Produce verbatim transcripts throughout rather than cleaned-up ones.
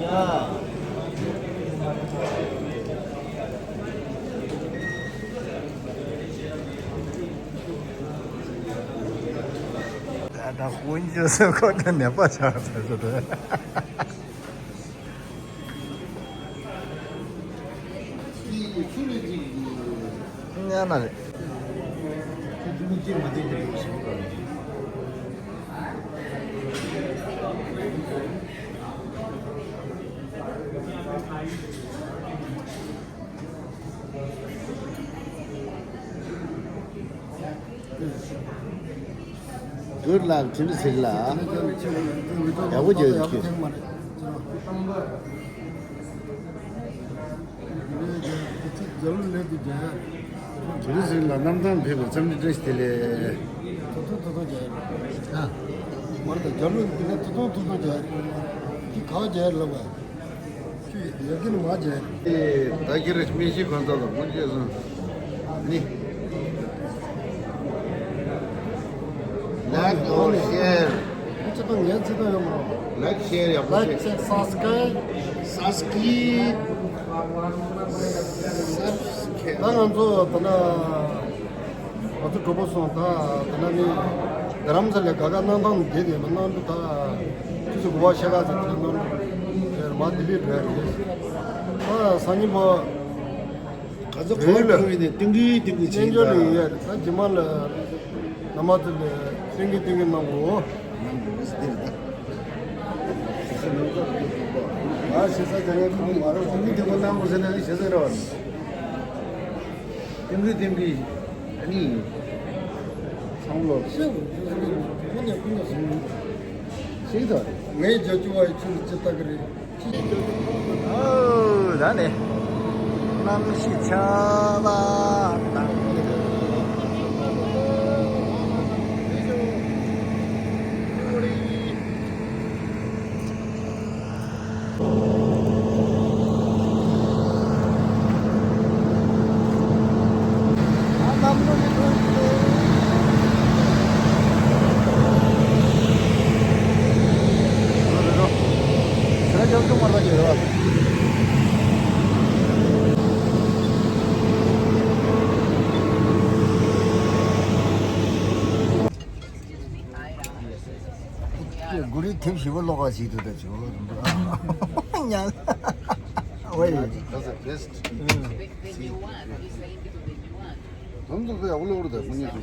ད་ད་དཀོན་མཆོག་གསུམ་ཁོ་ད་ནད་པ་ཆགས་ཚར་སོང་ད། ཉག་ན་རེད། གུར་ལགས་དྲིན་ཟིག་ལ། ཡག་པོ་བྱོས་ཁྱོད། དྲིན་ཟིག་ལ་གནམ་ཐང་ཕེབས་པའི་འཚམས་འདྲི་བཀྲ་ཤིས་བདེ་ལེགས། ཐུག་ཐུག་ཐུག་ཐུག་རྒྱལ། ཨ། མར་དང་རྒྱ་ལུགས་འདི་ནས་ཐུག་ཐུག་ཐུག་ཐུག་རྒྱལ། ཁྱི་ག་རྒྱལ་ལབ་པ། ཁྱོད་ཡ་གི་ནི་མ་རྒྱལ། ཨེ། ད་ཁྱེད་རང་སྨན་ཤིང་གང་ཟག་ལ་མུ་ཁྱེད་སོང་། ནི། Like or share. ཅི་ད་ངས་ཅི་ད་ཡོད་མ་རེད། Like share ཡག་པོ་Like བྱེད། Share Subscribe. Subscribe. Subscribe. ད་ང་ཚོ་ད་ན། ང་ཚོ་གྲོགས་པོ་སོང་ད། དེ་ན་ནི་རྡ་རམ་ས་ལའི་ག་ག་གནང་སྟངས་བསྡད་དེ་མ་གནང་འགྲོ་ད། ཁྱོད་ཚོ་གོ་བ་ཤ་ཁ་ཟེར་དེ་གནང་འགྲོ་མ་ལྡི་ལི་འགྲོ་ཡ་རེད། ད་སང་ཉིན་པ་ག་ཚོད་གོ་བ་ཁོ་ཡིན་ནས་ཏིང་ཀི་ཏིང་ཀི་བྱེད་ཡིན་ད། ད་རྗེས་མ་ལ་ན་མ་ཚོ་ལ་ཏིང་ཀི་ཏིང་ཀི་གནང་གོ། གནང་གོ་ཟེར་དེ་རེད་ད། ང་ཞེ་ས་ཅང་ཡང་ཁོང་མ་རེད། ཏིང་ཀི་ཏིང་ཀི་གནང་གོ་ཟེར་ན་ཞེ་ས་རེད་བ། ཏིང་རི་ཏིང་རི། ཨ་ནི། ཚང་ལོ། ཤེས་དགོས། ཁོ་ནས་ཁོ་ནས་སོང་། ཤེས་དགོས། ངའི་རྒྱབ་སྐྱོར་བ་ཡི་ཆུ་ལ་ཅི་ལྟ་གི་རེད། ཨོ། ད་ནི། གནམ་གཤིས་ཆར་པ་དང་། གུ་རི་ཐེབས་བཞི་པ་ལོག་ག་ཞིག་ཏུ་ད་ཆོག་ཉལ། ཝེ། That's the best. དམ་ཚོགས་པའི་ཨ་བུ་ལོ་རུ་དང་མི་ཉེ་སུ།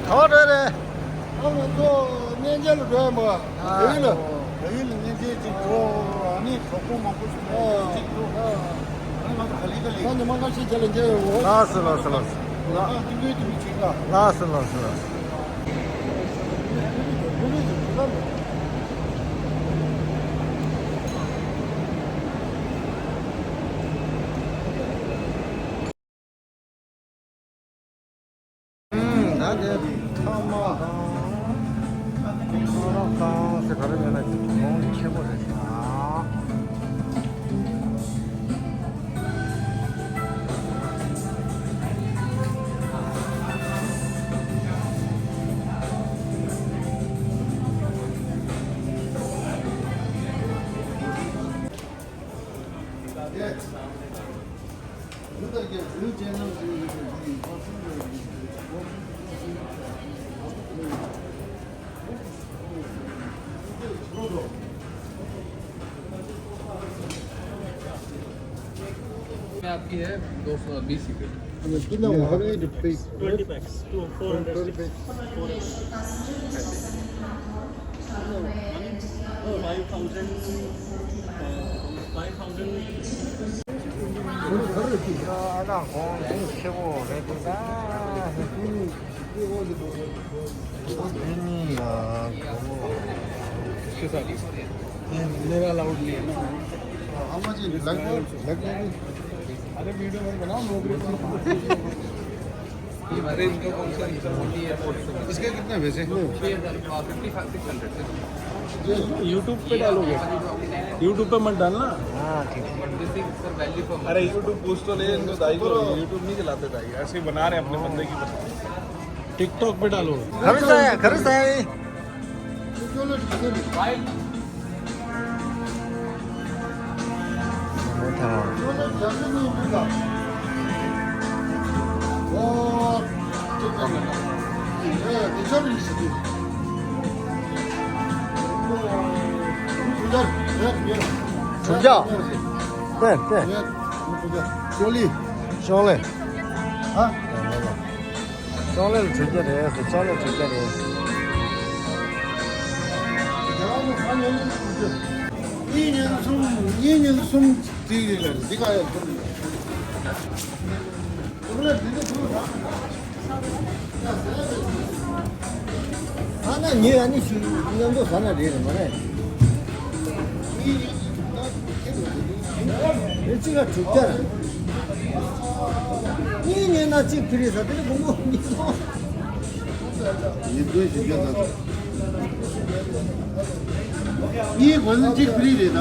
ག་བ་འགྲོ་རེད། ཨ། ང་ཚོ་གནས་མཇལ་ལ་འགྲོ་ཡ་མ། ཨ། བལ་ཡུལ་ལ། བལ་ཡུལ་ལ་གནས་མཇལ་ཅིག་འགྲོ། ཨ་ནི་གྲོགས་པོ་མང་པོ་ཞིག་འགྲོ་ཅིག་འགྲོ། ཨ་ནི་ང་ཚོ་ག་ལེ་ག་ལེ། ད་ཉི་མ་ཁ་ཤས་རྗེས་ལ་མཇལ་ཡོང་ངོ་། ལགས་སོ་ལགས་སོ་ལགས་སོ། ཨ། ཏིང་ཏིང་ཏིང་ཅིག་ལ། ལགས་སོ་ལགས་སོ་ལགས་སོ། ད་དེ་ཐ་མག་དང་། ཐ་མག་དང་ཟེར་ག་རེ་མེད་ན་གོང་ཆེན་པོ་རེད་ཤག། में आपकी है दो सौ बीस रुपये। कितना हुआ? How many rupees? Twenty packs, two, four hundred. Twenty packs. Five thousand, uh, five thousand. ཨ་ན་གོང་ཆེ་པོ་རེད་འདུག་ད། དེ་ནི་ཡ་ཁོ་ཤི་ས་རེད། मेरा अलाउड नहीं है ना। How much is black gold? Black gold? अरे वीडियो मत बनाओ, लोग हमारे इनका कौन सा इनका होती है? इसके कितने पैसे? Fifty five, six hundred. YouTube पे डालोगे? YouTube पे मत डालना। हाँ, ठीक है। अरे YouTube पोस्ट तो ले, इनको दाई को YouTube नहीं चलाते दाई, ऐसे ही बना रहे अपने बंदे की। TikTok पे डालो। खरुस आया, खरुस आया। ཤོང་ལེ། ཤོང་ལེ་ལ་གྲོས་རྒྱུ་རེད་ཟེར། ཤོང་ལེ་ལ་གྲོས་རྒྱུ་རེད། གཉིས་ཉིན་གསུམ། གཉིས་ཉིན་གསུམ་ཅིག་རེད་ལ་འདི་ག་ཡ་གསུམ་རེད། ཨ་ན་ངས་ཨ་ནི་ཞུ་མཉམ་དུ་ཟ་ན་རེད་རེད་མ་རེད། རེད་གཅིག་ལ་དྲུག་བརྒྱ་ར། གཉིས་ཉོས་ན་གཅིག་ཕི་རི་ཟ་དེ་ནི་བུ་མོ་གཉིས་སོང་། ཉིན་དོན་ཞིག་བརྒྱ་ཟ། གཉིས་དགོས་ན་གཅིག་ཕི་རི་རེད་ད།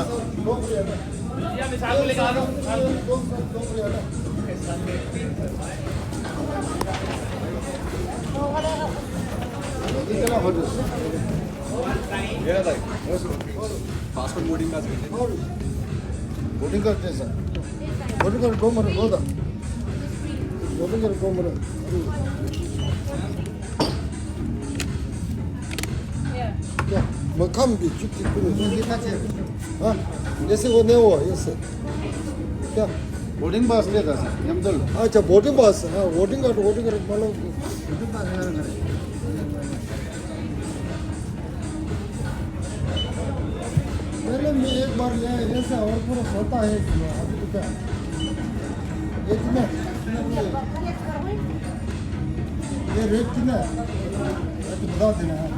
पासपोर्ट बोर्डिंग का चाहिए। बोर्डिंग का कैसा? बोर्डिंग का कौन मरे? बोल दा। बोर्डिंग का कौन मरे? क्या? मैं कम भी छुट्टी करूँ। हाँ, जैसे वो नहीं हुआ, ऐसे। क्या? बोर्डिंग पास लेता सर, यमदुल। अच्छा, बोर्डिंग पास, हाँ, बोर्डिंग का, बोर्डिंग का, मतलब, पहले मैं एक बार ले आया, ऐसा और पूरा सोता है, अभी तो क्या? ये कितना? ये रेट कितना है? ये तो बता देना है।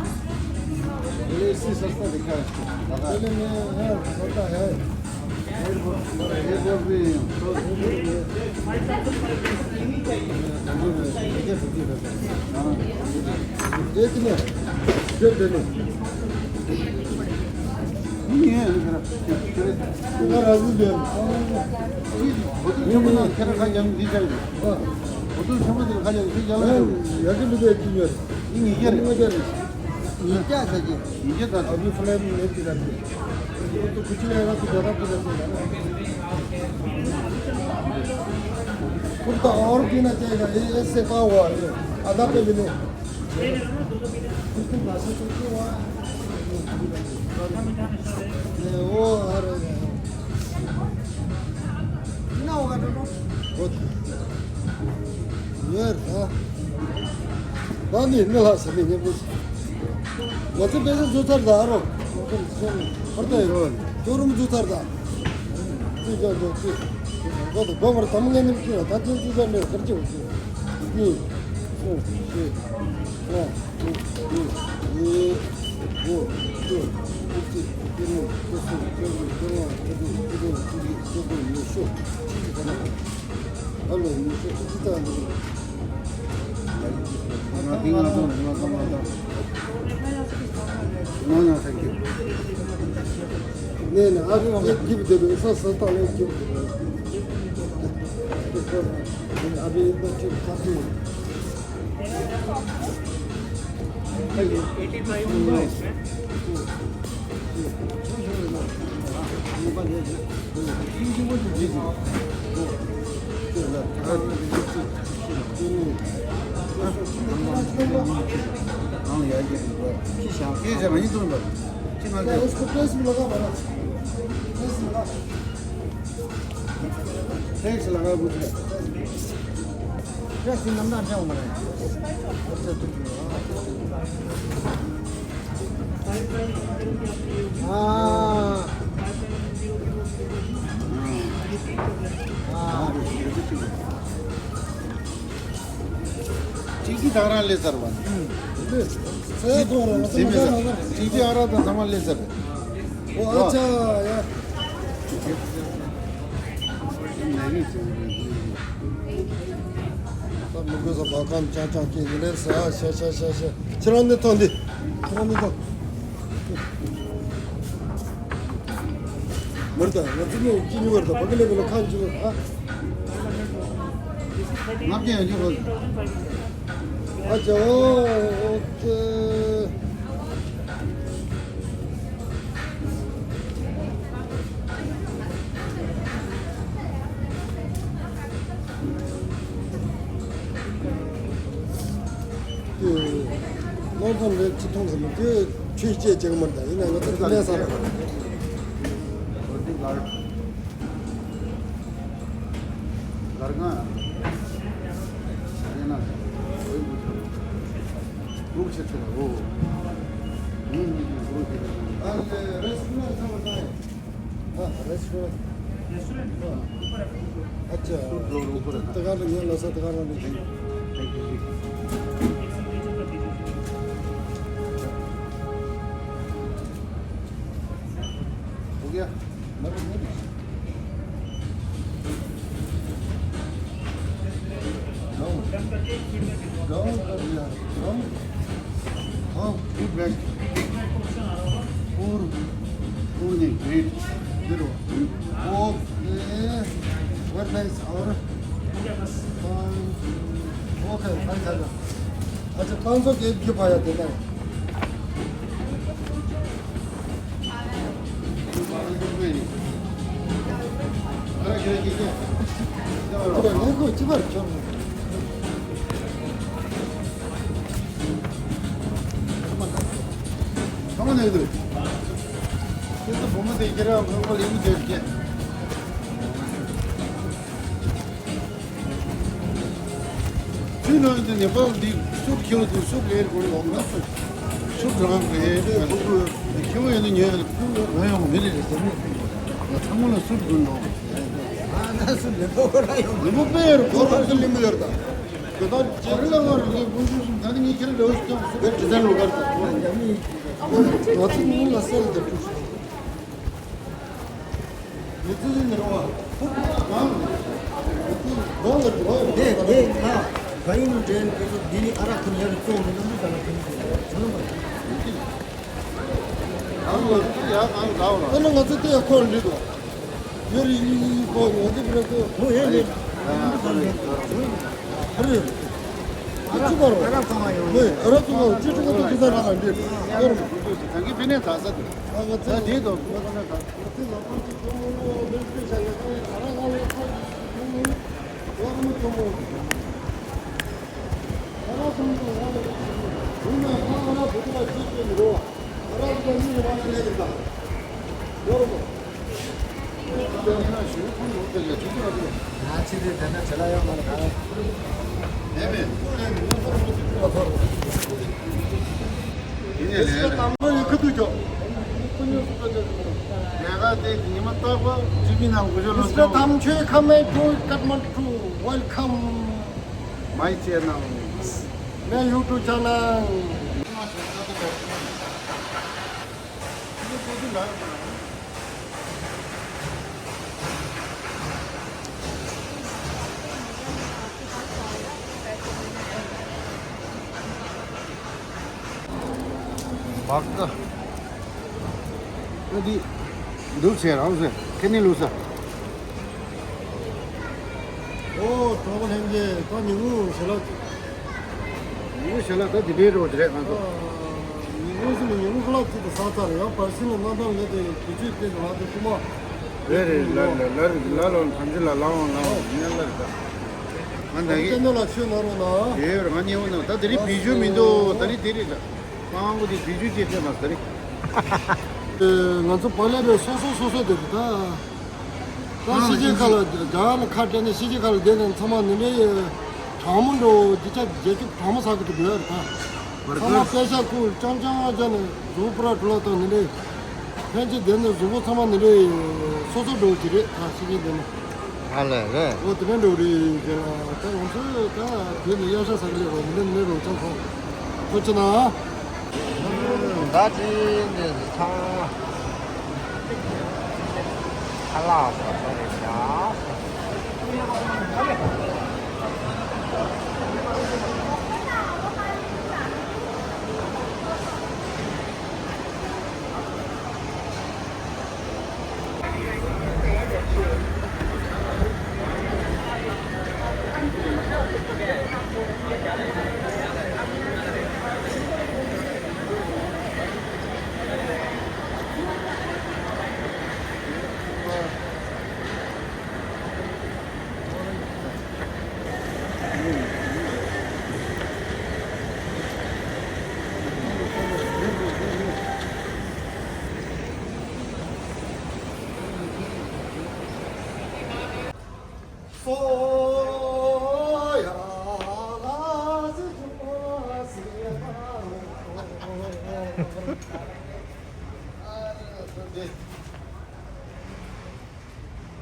ये इससे सस्ता दिखा है। पहले मैं, हाँ, सोता है। ये क्या था जी? ये क्या था? अभी फ्लेम नहीं पकड़ते। ये तो कुछ नहीं है, तो ज़्यादा पकड़ते हैं ना। कुर्ता और पीना चाहिए, ये, इससे क्या हुआ? ये आधा पे भी नहीं। ये वो आ रहे हैं। कितना होगा टोटल? बहुत। यार, हाँ। बांधी, मिला सभी ने कुछ। ང་ཚོ་དཔེ་ཆ་བཟོ་ཚར་ད་རོ། ཧར་ད་ཡོད། ཅོ་རུམ་བཟོ་ཚར་ད། ཅི་ཅོ་ཅོ་ཅི། ང་ཚོ་སྒོ་མར་དམ་ངན་ནི་ཅི་ད་ཅི་ཅི་ཅོ་མེད་གར་ཅི་ཅི། གཉིས། གསུམ། བཞི། ལྔ། དྲུག་གཉིས། དགུ། བཅུ། བཅུ་གཅིག་བཅུ་གཉིས། བཅུ་གསུམ། བཅུ་བཞི། བཅུ་ལྔ། བཅུ་དྲུག་བཅུ་བདུན། བཅུ་དགུ། བཅུ་བརྒྱད། ཉི་ཤུ། ཨ་ལོ་ཉི་ཤུ་ཅི་ཙམ་འདུག་ནས་ནས་ཨ་རི་ཨ་རི་ཀིབ་དེ་རུ་ས་ས་ཏང་ལས་ཀིབ་ཨ་རི་ཨི་ཏ་ཀིབ་ས་ཏང་ Thanks, Langa Buddha. Thanks, Langa Buddha. ཨ། ཨ། གཅིག་གིས་ད་རང་ལས་ཚར་བ། ཚེ་ཐོག་རང་ཚེ་མེད་ས། གཅིག་གིས་ཨ་ར་དང་ཚང་མ་ལས་ཚར། ཨོ་ཨ་ཅག་ཡ། ད་མི་དགོས་ས་བ་ཁམ་ཅང་ཅང་སྐྱེ་ཡིན་ལས་ས་ཤ་ཤ་ཤ་ཤ། ཁྱེད་རང་ནི་ཐོན་འདི། ཁྱེད་རང་ནི་ཐོན། མི་རེད་ད། ང་ཚོ་ནི་སྐྱིད་ཉོ་བར་ད་བ་གི་ལས་མི་ལ་ཁ་འཇུ་བར་ཨ། ལྔ་བརྒྱ་ཡང་འཇུ་བར། ཨ་ཅག་ཨོ་ཀེ། དེ་ལོ་ཙམ་རེ་ཅི་མཐོང་ཟེར་ན་དེ་ཆོས་བཤད་བྱེད་ཀྱི་མ་རེད་ད། ཡིན་ན་ང་ཚོ་གནས་ས་རེད། हाँ, रेस्टोरेंट। रेस्टोरेंट। हाँ। अच्छा। सूट लोग ऊपर है ना? तगार नहीं है, लसा तगार वाले। थैंक यू जी। हो गया? Brown. Brown कर दिया। Brown। हाँ, good, right। Four, four नहीं, great। Zero। Okay, very nice। और? Fine। Okay, fine, sir। अच्छा, पाँच सौ के एक के पाया देना है। དུས་ནང་དུ་ནེ་པཱལ་འདི་སུབ་ཁྱེར་དུས་སུབ་ལེར་དགོས་ལོག་ན་སུབ་སུབ་རང་གི་ཁྱེར་ཡོད་ན་ཉོས་ཡོད་ན་ཁྱེར་ཡོད་ཡོང་མི་རེད་ཟེར་ནས་ང་ཚང་མ་ལ་སུབ་དགོས་ལོག་ཨ་ན་སུབ་ལེ་པོ་ཁོ་ར་ཡོང་ལེ་པོ་པེ་རུ་ཁོ་ར་སུབ་ལེ་མི་ཡོད་ད་ག་ད་ཇེ་རི་ལ་ང་རུ་ལེ་པོ་ཞུ་སུབ་ད་ནི་ངས་ཁྱེར་ལེ་བོ་ཞུ་ཀྱང་སུབ་ལེ་ཇི་ཟན་ལོ་གར་ད་ང་ཚོ་མི་ལ་སེལ་དེ་ཕུ་ཞུ། དེ་དེ་ང་ག་ཡིན་འདྲེན་དེ་ཚོ་འདི་ནི་ཨ་རག་ཁུན་ཡར་བཙོང་མི་འདུག་ད་ལ་ཁུན་ཚོ་ལ་ཁུན་ཚོ་ལ་ཨ་ནི་ང་ཚོ་དེ་ཡ་ཁོ་འདྲི་དོ་ཡོ་རི་ཡི་ཡི་ཁོ་ང་ཚོ་བྲེ་ཁོ་ཧོ་ཡ་ནི་ཨ་རི་ཨ་རག་ཚོང་ཡོང་ཨ་རག་ཚོང་ཡོང་ཅི་ཀྲུ་ཀ་ཏོ་ཀི་ས་ར་ལ་འདྲི་ཨ་རི་ང་ཚོ་ལ་ཁུན་ཚོ་ད་གི་ཕི་ནས་ད་ས་དུ་ཨ་ང་ཚོ་འདི་དོ། Mister Tamchoi coming to Kathmandu. Welcome my channel, my YouTube channel. བག་ད། ཨ་དེ། འདུག་ཟེར་རང་ཟེར་ཁེ་ནི་ལུག་ས། ཨོ་གྲོགས་པོ་ལྷན་རྒྱས་ད་ཉི་ཧོང་ཞལ་ལག་ཉི་ཧོང་ཞལ་ལག་ད་དེ་འདྲའི་རོ་དེ་རེད་ང་ཚོ། ཨ་ཉི་ དངོས་སུ་ནི་ཉིན་གུང་ཁ་ལག་ཅིག་ཏུ་ཟ་ཚར། ཡང་བར་ཞིག་ལ་གནམ་ཐང་ངེས་ཏེ་དུས་ཚོད་དེ་ང་ཚོ་ཐུག་མ། རེད་རེད། ལ་ལ་ལ་རེད། ལ་ལ་ཐམས་ཅད་ལ་ལ་འོང་ལ་འོང་ཉན་ལ་རེད་ད། ང་ད་གི་ཅན་ནོ་ལ་ཆོས་ནོར་རོ་ན། དེ་རེད། ང་ཉན་འོང་ན་ད་དེ་རིང་བི་ཇུ་མི་འདུག་ད་རིང་དེ་རེད་ད། སྤང་པོ་དེ་བི་ཇུ་ཅེས་སྤྲད་མ་ད་རིང་། ང་ཚོ་བག་ལེབ་རེད། སོ་སོ་སོ་སོ་དེ་རེད་ད། ད་ཤི་ཅེ་ཁ་ལ་རྒྱ་ནི་ཁ་སྤྲད་ནས་ཤི་ཅེ་ཁ་ལ་བསྡད་ནས་ཚང་མ་ནི་འདྲའི་གྲང་མོ་འགྲོ་འདི་ཅག་རྒྱལ་ཁྱུག་གྲང་མོ་ཟ་གི་འདུག་ཡོད་རེད་ད། ཚང་མ་པེ་ཤ་ཁུག་ཅང་ཅང་ཅང་ནས་གཟུགས་པོ་ར་འགྲོ་ལ་བཏང་ནི་འདྲའི། ཕན་ཆེ་བསྡད་ནས་གཟུགས་པོ་ཚང་མ་ནི་འདྲའི་སོ་སོ་འགྲོ་གི་རེད་ད། ཤི་ཅེ་བསྡད་ནས། ཨ་ལས་རེད། འོ་དེ་འདྲ་འགྲོ་གི་རེད་ཟེར་ལ་ད་ང་ཚོས་ད་དེ་ནི་གཡག་ཤ་ཟ་གི་ལས་རོགས་མི་འདྲ་མི་འདྲ་རོགས་ཅང་ཐོང་ཐུགས་རྗེ་གནང་། ད་ཅི་འདི་ཚང་ཁ་ལག་ཟ་ས་རེད་ཡ།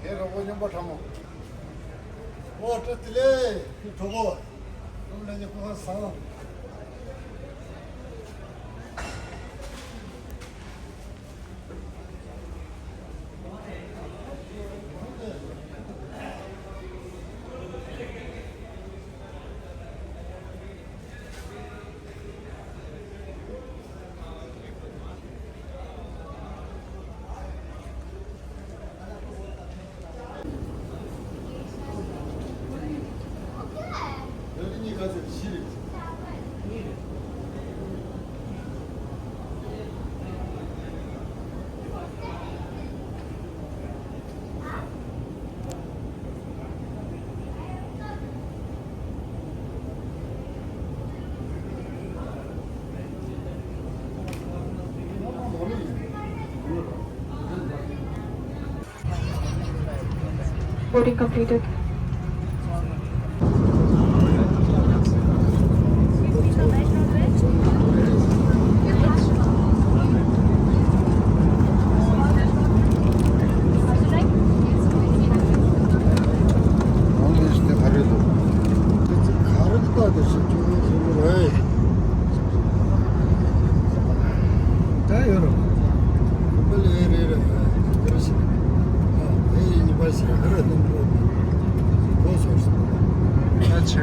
ངའི་རོགས་པ་སྨྱོན་པ་ཕྲ་མོ། ཨོ་སྤྲོ་བདེ་ལེགས་གྲོགས་པོ། སློབ་ལ་ཉེ་ཁོ་ཁ་སང་། Boarding completed. ད་ཡོད་རེད། ཁོ་པ་ལས་རེད་རེད། ཁོ་པ་ཞིག་ཨ་ཨེ་ཡིན་པ་ཞིག་ཧ་ར་གནང་གི་རེད། གོ་སོང་ཞིག་ད་ཆེ་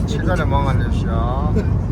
ཆེ་ཀ་ལ་མང་ང་ལས་ཤག་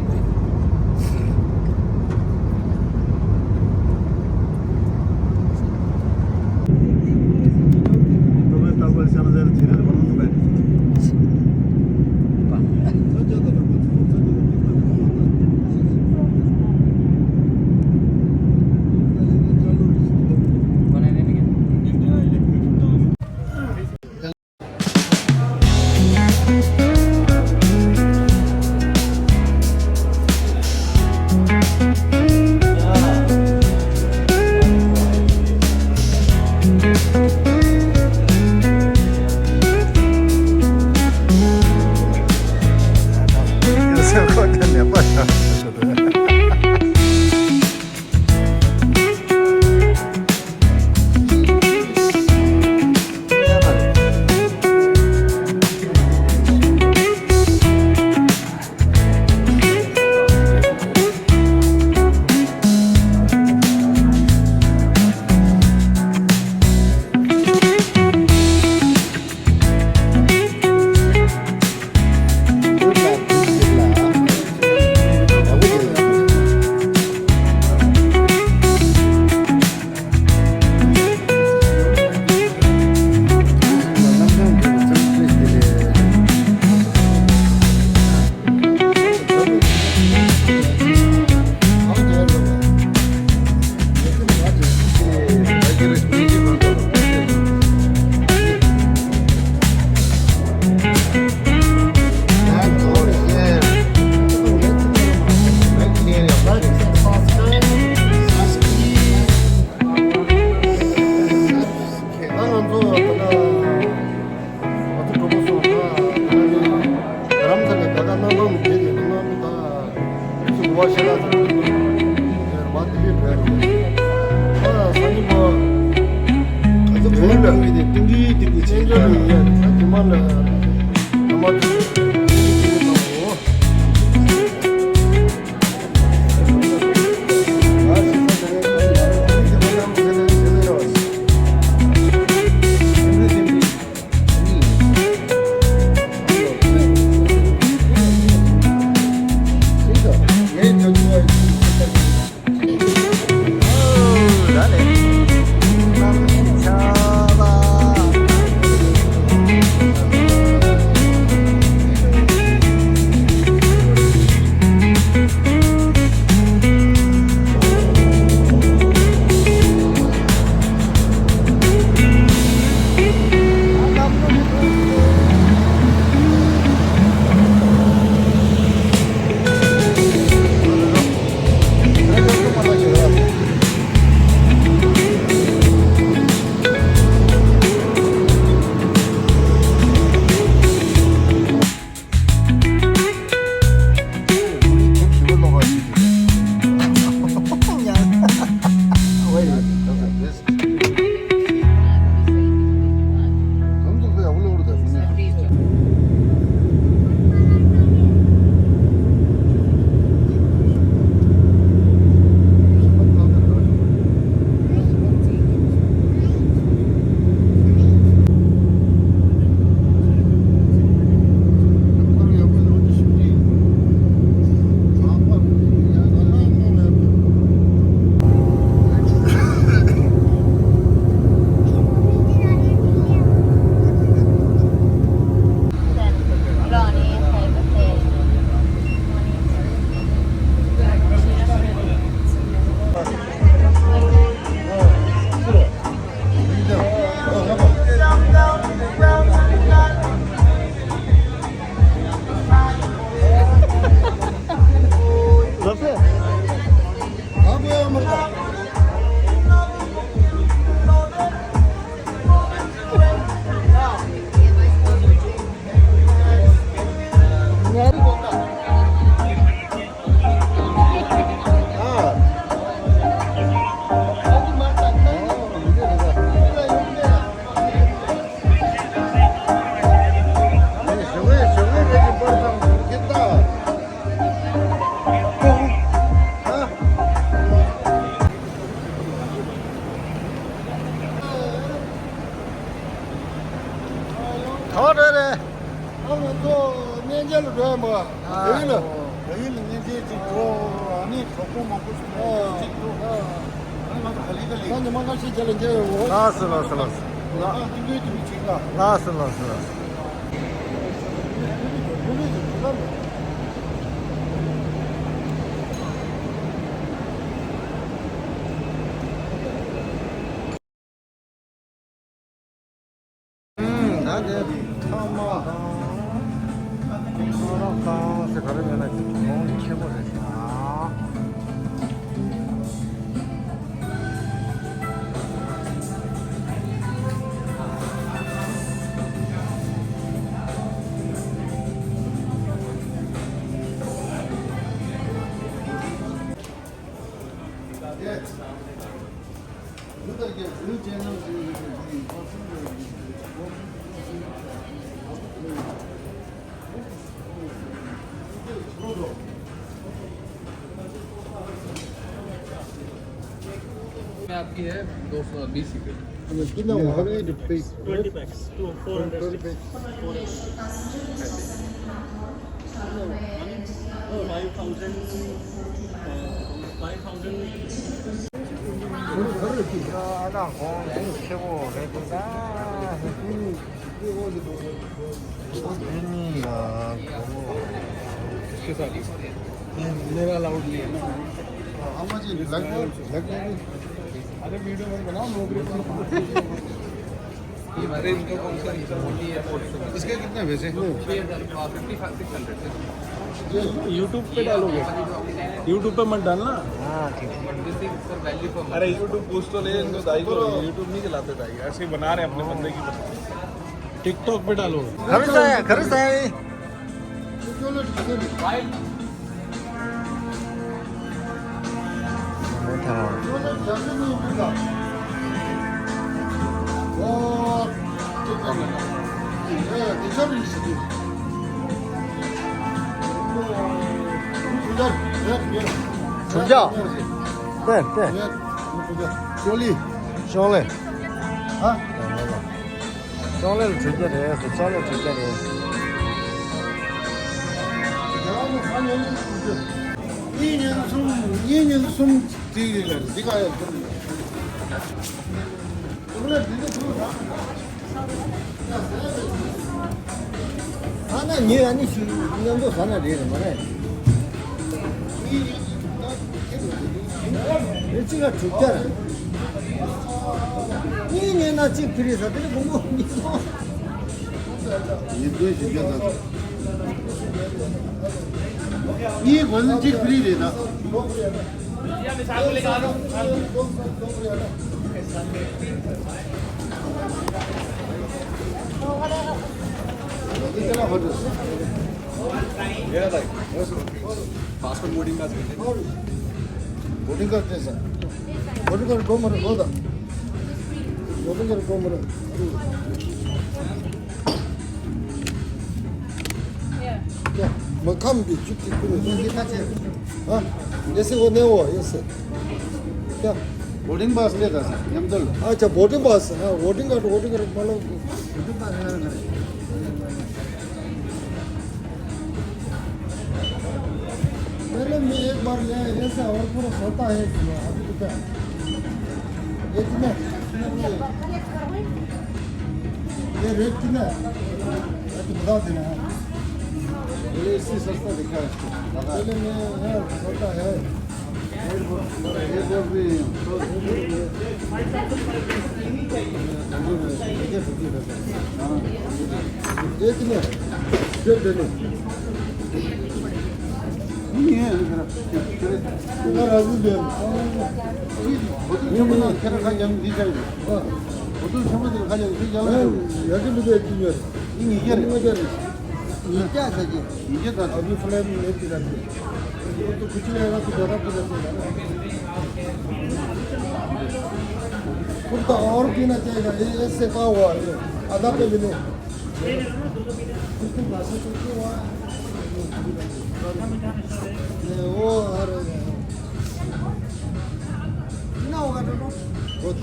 ང་ཚོ་གྲོགས་པོ་སོང་ད་ད་ནི་རམ་ས་ནས་ད་ལྟ་སྣང་བཏང་མི་བྱེད་དེ་སྣང་བཏང་མི་ད་ཚོ་གོ་བ་ཤེས་ལ་ཚོ་མ་དེ་གའི་བྲོས་རེད། ད་སང་ཉིན་པ་ང་ཚོ་གོ་བ་ལ་བྲོས་ཏེ་ཏིང་ཏིང་ཏིང་ཏིང་ཆེན་ཆོད་ལ་ཡིན་ཡ་ད་ཉི་མ་ལ་ཉི་མ་དེ་ད་རེད་རེད། ཨ་ང་ཚོ་གཉེན་ཆེན་ལ་འགྲོ་ཡ་མ། ཨ་བལ་ཡུལ་ལ། བལ་ཡུལ་ལ་གཉེན་ཆེན་ཅིག་འགྲོ། ཨ་ནི་གྲོགས་པོ་མང་པོ་ཞིག་འགྲོ་ཅིག་འགྲོ། ཨ་ང་ཚོ་ག་ལེ་ག་ལེ། ད་ཉི་མ་ཁ་ཤས་རྗེས་ལ་མཇལ་ཡོང་ངོ་། ལགས་སོ་ལགས་སོ་ལགས་སོ། ཨ་ཏིང་ཏིང་ཏིང་ཅིག་ལ། ལགས་སོ་ལགས་སོ་ལགས་སོ། ད་དེ་ཐ་མག་དང་། ཁ་རག་དང་ཟེར་ག་རེ་མེད་ན་དེ་གོང་ཆེན་པོ་རེད་ཤག आपकी है दो सौ बीस रुपये। How many to pay? Twenty packs, two, four hundred. Twenty packs. Five thousand, uh, five thousand. ཨ་ན་གོང་ཆེ་པོ་རེད་འདུག་ད། དེ་གཉིས་ལ་གོ་བོ། मेरा अलाउड नहीं है। How much is black gold? Black gold? अरे वीडियो मत बनाओ, लोग। ये हमारे इनका कौन सा नहीं था, वो नहीं है, वो नहीं है। इसके कितने पैसे? छः हज़ार का, फिफ्टी फ़ाइव, सिक्स हंड्रेड से। YouTube पे डालोगे? YouTube पे मत डालना। हाँ, ठीक है। अरे, YouTube पूछ तो ले इनको, दाई को। YouTube नहीं चलाते दाई, ऐसे ही बना रहे अपने बंदे की तरह। TikTok पे डालो। खरुसाया, खरुसाया। ཁྱོད་ཀྱང་། དཔེ་དཔེ། ཤོག་ལེ། ཤོག་ལེ། ཧ། ཅོག་ལེ་ལ་བྲིས་རྒྱུ་རེད་ཟེར། ཅོག་ལེ་བྲིས་རྒྱུ་རེད། གཉིས་ཉིན་གསུམ། གཉིས་ཉིན་གསུམ་བྲིས་རེད་ལ། འདི་ག་ཡ་ཐུབ་ཡོད། ཨ་ན་ཉེ་ཨ་ནི་ཞིག་མཉམ་དུ་ཟ་ན་རེད་རེད་མ་རེད། ཨེ་གཅིག་ལ་དྲུག་བརྒྱ་རེད། གཉིས་ཉལ་ན་གཅིག་ཕི་རི་ས་དེ་ནི་དགོང་མོ་གཉིས་སོང་། ཉིན་དོན་བཞི་བརྒྱ་ཙམ། གཉིས་དགོས་ན་གཅིག་ཕི་རི་རེད་ད། पासपोर्ट बोर्डिंग का बोर्डिंग का कैसा? बोर्डिंग का कौन मरे? बोल दा। बोर्डिंग का कौन मरे? क्या? मैं कम भी छुट्टी करूँ। हाँ? जैसे वो नहीं हुआ, ऐसे। क्या? बोर्डिंग पास लेता था, यमदल। अच्छा, बोर्डिंग पास, हाँ, बोर्डिंग का, बोर्डिंग का, मतलब, पहले मैं एक बार ले, ऐसा और पूरा सोता है, अभी तो क्या? ये तुम्हें, ये रेट कितना है? ये तो बता देना है। ये इससे सस्ता दिखा है इसको, लगा। पहले मैं, हाँ, सोता है। एक मिनट, एक मिनट। नहीं है, नहीं है। नहीं है। नीचे आ जाइए। नीचे था। अभी फ्लैट में नहीं पिलाते। वो तो कुछ नहीं आएगा तो ज़्यादा पिलाते हैं ना। कुछ तो और पीना चाहिए। ये, इससे क्या हुआ? ये आधा पे भी नहीं। कुछ तो बासा करके हुआ। ये वो और ना होगा तो। बहुत।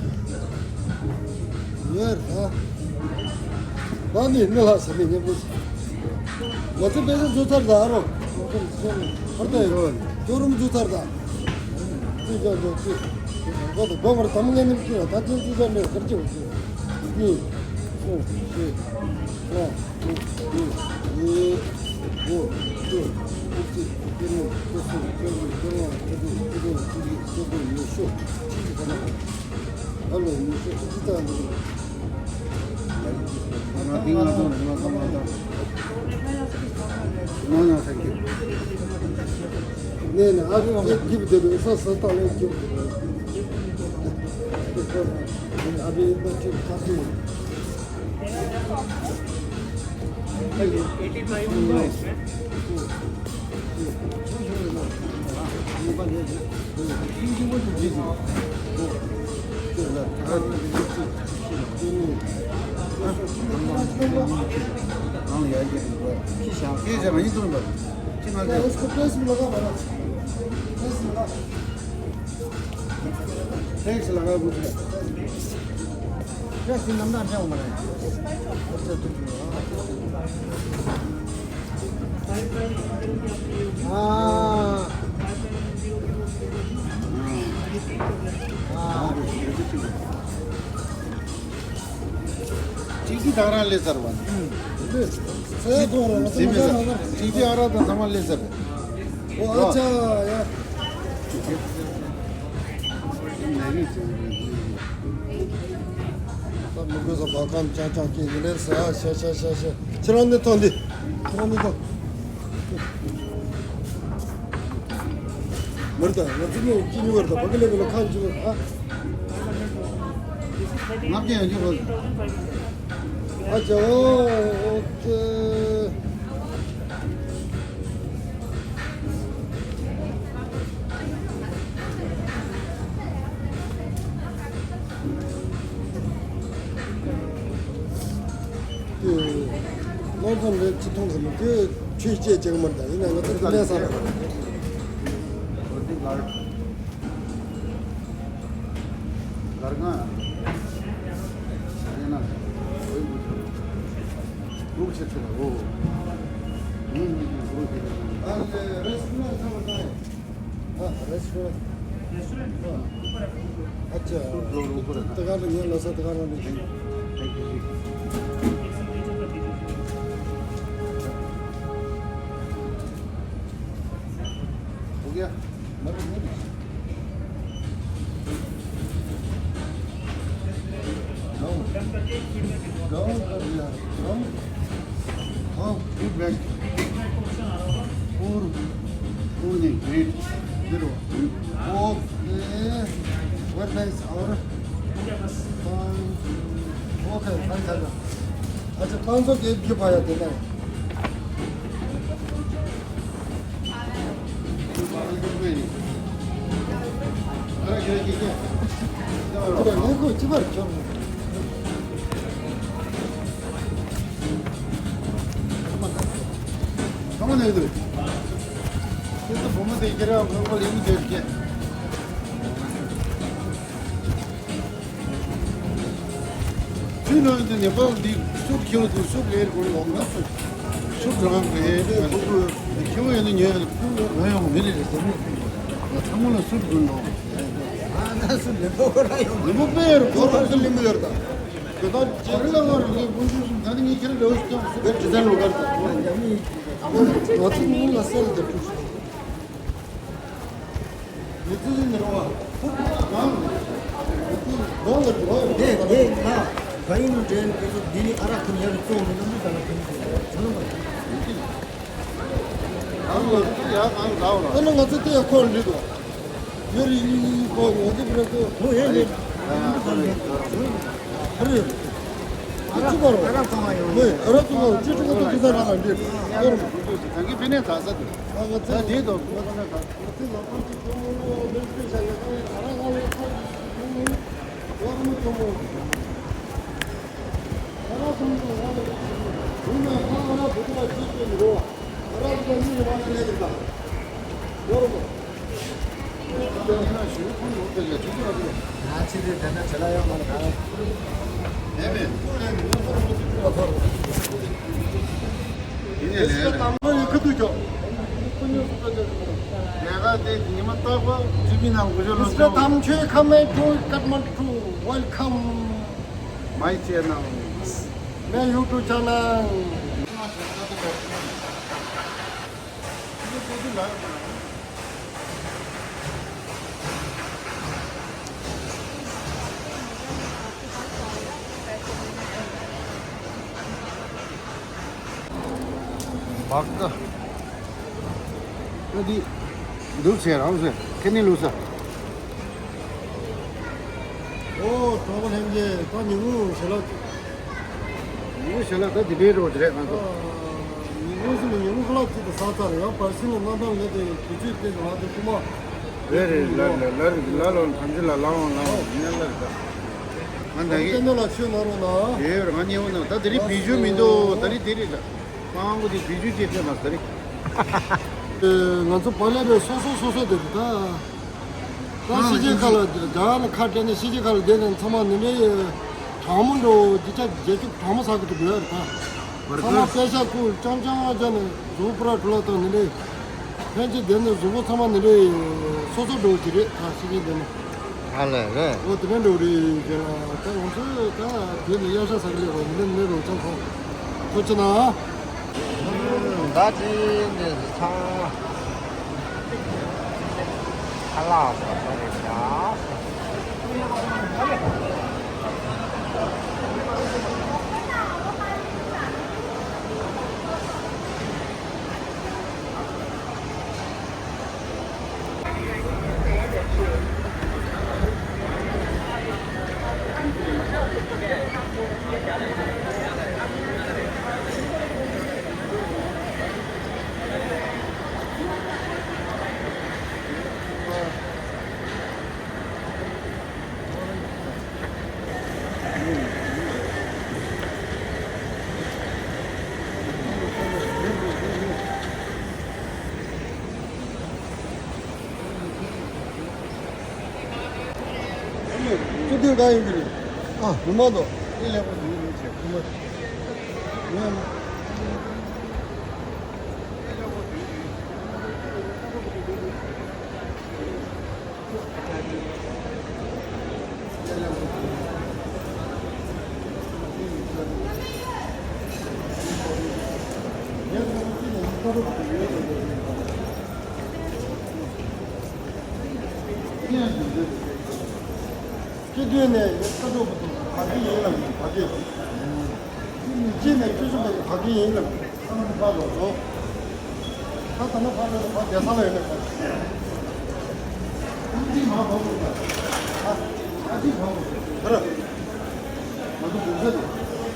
यार, हाँ। ད་ནི་ནི་ལ་ས་ནི་ཉེ་པོ། ང་ཚོ་དཔེ་ཆ་བཟོ་ཚར་ད་རོ། ཧར་ད་ཡོད། ཅོ་རུམ་བཟོ་ཚར་ད། ཅི་ཅོ་ཅོ་ཅི། ང་ཚོ་སྒོ་མར་དམ་ངན་ནི་ཀི་ད་ཅི་ཅི་ཅོ་ནི་ཀར་ཅི་བ་ཅི། གཉིས། གསུམ། བཞི། ལྔ། དྲུག་གཉིས། དགུ། བཅུ། བཅུ་གཅིག་བཅུ་གཉིས། བཅུ་གསུམ། བཅུ་བཞི། བཅུ་ལྔ། བཅུ་དྲུག་བཅུ་བདུན། བཅུ་དགུ། ཉི་ཤུ། ཨ་ལོ། ཉི་ཤུ་ཅི་ཙམ་འདུག་ང་འདི་ང་ཚོ་ང་ཚོ་ང་ཚོ། ང་ང་ས་ཀི། ནས་ནས་ཨ་ཀི་ཀི་བི་དེ་ལོ་ས་ས་ཏ་ལེ་ཀི་བི་དེ་ལོ། ཨ་བི་ཨིན་ད་ཀི་ཁ་ཀི། ཅིག་ཅིག་དང་རང་ལས་ཚར་བ། ཅིག་ཅིག་ཨ་ར་དང་ཚང་མ་ལས་ཚར། ཨོ་ཨ་ཅག་ཡ། ད་མི་དགོས་ས་བ་ཁམ་ཅང་ཅང་ཀྱི་ཡིན་ལེ་ས་ཤ་ཤ་ཤ་ཤ། ཁྱེད་རང་ནི་ཐོན་འདི། ཁྱེད་རང་ནི་ཐོན། མར་ད་ང་ཚོ་ནས་ཅི་ཉུང་བར་ད་བ་གི་ལེ་བ་ལ་ཁ་ཅི་བ་ཨ། ལྔ་བརྒྱ་ཡང་ཉོ་རོགས། ཨ་ཅག་ཨོ་ཨོ་ཙེ། དེ་བློ་ཕམ་རེད་ཅི་མཐོང་ཟེར་ན་དེ་ཆོས་བཅས་བྱེད་ཀྱི་མ་རེད་ད། ཡིན་ན་ང་ཚོ་གནས་ས་རེད། अच्छा। अच्छा। हो गया। Down. Down कर दिया। Down। हाँ, feedback। Poor। Poor नहीं, great। Zero। Okay। Very nice। और? Fine। Okay, fine, fine। अच्छा, पाँच सौ के गिफ्ट आया देना है। དུས་ནང་དུ་ནེ་པཱལ་འདི་སུབ་ཁྱེའུ་དུ་སུབ་ལེར་དགོས་ལོག་ན་སུབ་སུབ་རང་གི་ཁྱེའུ་ཡོད་ན་ཉོས་ཡང་ཁྱེའུ་ཡོད་ང་ཡང་མི་རེ་རེ་ཟེར་ནས་ང་ཚང་མ་ལ་སུབ་དགོས་ལོག་ཨ་ན་སུབ་ལེ་པོ་ར་ཡོང་ལེ་པོ་པེ་ཡོད་རེད། ཁོ་རང་སུབ་ལེ་པོ་ཡོད་རེད། ད་ད་ཇེ་རི་ལ་བར་ལེ་པོ་ཞུ་ཞིང་ད་ནི་ངས་ཁྱེད་རེ་ལོ་ཞིག་ཀྱང་སུབ་ལེ་ཇི་ཟན་ལོ་གར་ད་ང་ཚོ་ནི་ལ་སེལ་ད་ཀྲུ་ཞིག་ཨ་ནི་ང་ཚོ་དེ་ཡ་ཁོར་འདི་དོ། ཡོད་རེད། ཡིན་ཡིན་ཡིན་གོ་ངོ་དེ་བར་དུ། ཨོ་ཡོད་རེད། ཨ་རེད། ཨ་རེད། ཨ་རབ་ཚོང་བ་ཡོད་རེད། ཨ་རབ་ཚོང་བ་ཅི་ཀྲུང་གོ་དུ་ཟ་ར་ལ་འདི། ཡོད་རེད། ད་གི་ཕི་ནས་ད་ས་དུ། ཨ་ང་ཚོ་ད་དེ་དོ། ང་ཚོ་ལ་ཁ། ང་ཚོ་ལ་ཁ་ཅིག་ཀྲུང་གོ་ལོ་མེར་སྤེ་ཤ་ཡ་ཁ་ཡ་ཨ་ར་ཁ་ལ་ཁ་ཅིག་ཀྲུང་གོ་ལོ་མེར་སྤེ་ཤ་ཡ་ཁ་ཡ་ཨ་ར་ཁ་ལ་ཁ་ཅིག་ཀྲུང་གོ་ལོ། Mister Tamchoy coming to Kathmandu. Welcome. My channel. My YouTube channel. བག་ད། ཨ་དེ། འདུག་ཟེར་རང་ཟེར་ཁེ་ནི་ལུག་ས། ཨོ་གྲོགས་པོ་ལྷན་རྒྱས་ད་ཉིན་གུང་ཞལ་ལག་ཉིན་གུང་ཞལ་ལག་ད་དེ་འདྲའི་རོ་དེ་རེད་ང་ཚོ། ཉིན་གུང་ཟིན་ནས་ཉིན་གུང་ཁ་ལག་གཅིག་ཏུ་ཟ་ཚར་ཡང་བར་སྲིད་ནས་གནམ་ཐང་ལས་དེ་དུས་ཚོད་དེ་ང་ཚོ་ཐུག་མ། རེད་རེད་ལ་ལ་ལ་ལ་ལོ་ཐམས་ཅད་ལ་ལ་འོང་ལ་འོང་ཉན་ལ་རེད་ད། ང་ད་གི་ལྟད་མོ་ལ་ཆོས་གནང་རོགས་གནང་། དེ་ང་ཉེ་བོ་ན་ད་དེ་རིང་བི་ཞུ་མི་འདུག་ད་རིང་དེ་རེད་ད། སྤང་པོ་དེ་བི་ཞུ་ཅེས་སྤྲད་མ་ཟེར། ང་ཚོ་བག་ལེབ་པའི་སོ་སོ་སོ་སོ་དེ་རེད་ད། ད་ཕྱི་རྒྱལ་ཁག་ལ་རྒྱ་གར་ལ་ཁ་སྤྲད་ནས་ཕྱི་རྒྱལ་ཁག་ལ་བསྡད་ནས་ཚང་མ་ནི་མེད་གྲང་མོ་འགྲོ་འདི་ཆ་རྒྱལ་ཁབ་གྲང་མོ་ཟ་གི་འདུག་ཡོད་རེད་ད། ཚང་མ་པད་ཤག་ཁུག་ཅང་ཅང་བྱས་ནས་གཟུགས་པོ་ར་དྲོ་ལ་བཏང་ནི་རེད། ཕན་ཆད་བསྡད་ནས་གཟུགས་པོ་ཚང་མ་ནི་རེད་སོ་སོ་འགྲོ་གི་རེད་ད་ཕྱི་རྒྱལ་བསྡད་ནས། ཨ་ལས་རེད། ཨོ་དེ་འདྲ་འགྲོ་རེད་ཟེར་ལ་ད་ང་ཚོས་ད་བོད་ནས་གཡག་ཤ་ཟ་གི་ལས་རོགས་མི་ལས་མི་ལས་རོགས་ཅང་ཁོང་ཐུགས་རྗེ་གནང་། ད་དེ་ནས་ཚང་ཁ་ལག་ཟ་ས་རེད་ཡ། གང་ཡིན་གྱི་རེད། ཨ། མི་མང་དོ། དེ་ལེགས་པོ་འདུག་ལོ་ཆེ་ཁུ་མ། ངས། སྤྱི་འཐུས་ནས་ཁ་ཐུག་བར་དུ་བར་དུ་ཡིན་ལ་མིན་བར་དུ། སྤྱི་ནས་སྤྱི་ཚོགས་བར་དུ་བར་དུ་ཡིན་ལ་མིན་ཁ་ཐུག་བར་དུ་འགྲོ། ད་ད་ནི་ཕར་ལ་ཕར་བསྡད་ས་ལ་ཡོད་ན་ཁ་ཐུག་མ་བར་དུ་ད་ཨ་ཅིག་བར་དུ་ད་ར། ང་ཚོ་གོང་ས་དེ་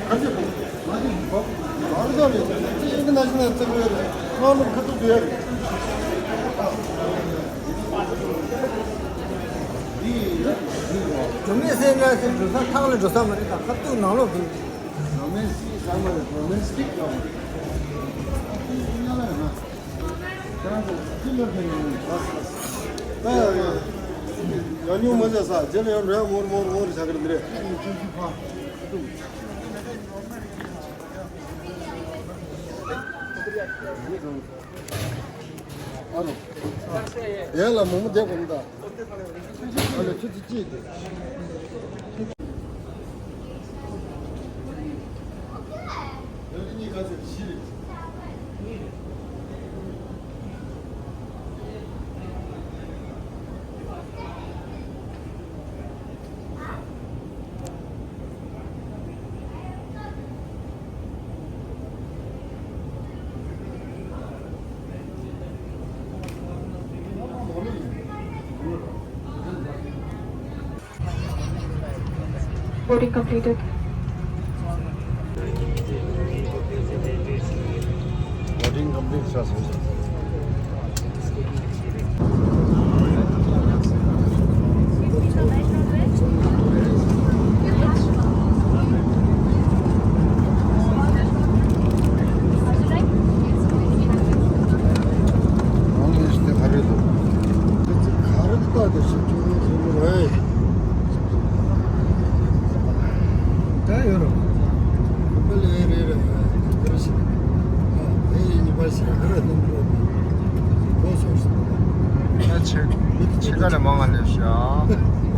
གར་ཆེ་གོང་ང་དེ་མི་བབ་ང་རེ་ད་རེད་ཅི་ཨིན་ཏི་ནེ་ཤ་ནལ་བཙན་པོ་ཡོད་རེད། ཁོང་རྣམས་ཁ་ཐུག་དུ་ཡོད་རེད། འགྲོ་མེད་སེམས་ཅན་ཞིག་འགྲོ་ས་ཐག་ལ་འགྲོ་ས་མ་རེད། ད་ཁ་ཐུག་ནང་ལོགས་འགྲོ། རོ་མན་སི་ཟ་མ་རེད། རོ་མན་སི་ཊིག་ལ་མ་རེད། ཁྱེད་རང་ཚོ་ཅི་ལབ་ཁན་ཡིན། ད་ཡང་ཉུང་མ་བྱས་ས་རྗེས་ལ་ཡང་འགྲོ་ཡ་ངོར་ངོར་ངོར་བྱ་གི་རེད། འདི་རེད། ཨ་རོ། ཡན་ལ་མོ་མོ་བསྡད་དགོས་ནི་ད། ཨ་ལ་ཆུ་ཚོད་གཅིག་དེ། Voting completed. Voting complete བྱས་སོང་། ད་ཡོད་རོ། ཨ་ལེ་རེད་རེད། ཨ་རེད་ཤི། ཨ་ཨེ་ཡི་གཉིས་པ་ཞིག་ཨ་ར་ནང་འགྲོ། ཁོ་སོང་ཤི། ད་ཆེ་ཆེ་ད་ལས་མང་ང་ལས་ཤ།